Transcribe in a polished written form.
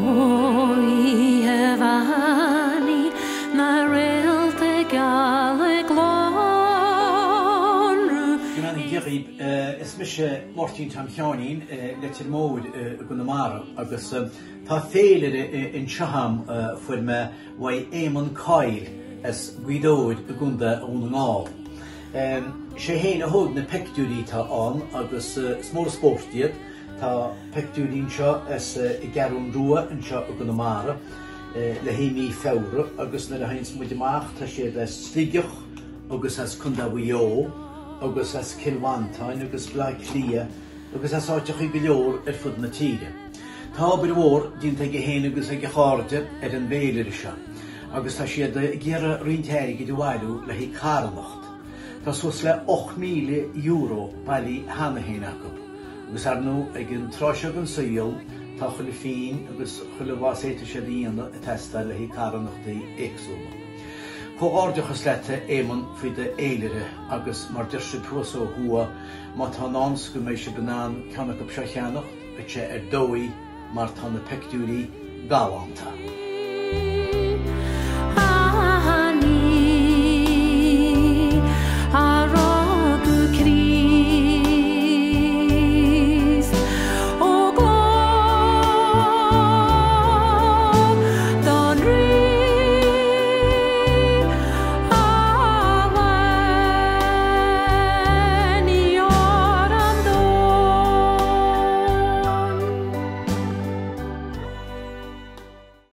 Oíche bheannaithe na réalta geala ag lonrú. Go mbeannaí Dia dhaoib, is mise Máirtín Tom Sheáinín, Leitir Móir i gConamara agus tá féilire anseo a'm a fuair mé uaidh Éamonn Coyle as Gaoth Dobhair i gContae Dhún na nGall. Sé fhéin a thóg na peictiúirí atá ann agus is mór an spórt iad. Tá peictiúirí anseo as an gCeathrún Rua anseo i gConamara le haghaidh mí Feabhra agus nuair a théanns muid amach tá siad as Sligeach agus as Contae Mhaigh Eo agus as Cill Mhantáin agus Baile Átha Cliath agus as áiteachaí go leor ar fud na tíre. Tá obair mhór déanta aige féin agus ag a chairde ar an bhféilire seo agus tá siad ag iarraidh roinnt airgid a bhailiú le haghaidh carthanacht. Tá suas le €8,000 bailithe cheana féin acu. Agus ar ndóigh, ag an tráth seo den saol, tá chuile phingin agus chuile mhaith is fhéadfaidh siad a dhéanamh ag teastáil le haghaidh carthanachtaí éagsúla. Comhghairdeachas leat, a Éamonn, faoi do fhéilire agus mar deir sibh thuas ó thuaidh, má tá i ndán 's go mbeidh sibh in ann ceann acu seo a cheannacht, beidh sé ar dóigh mar tá na peictiúirí galánta.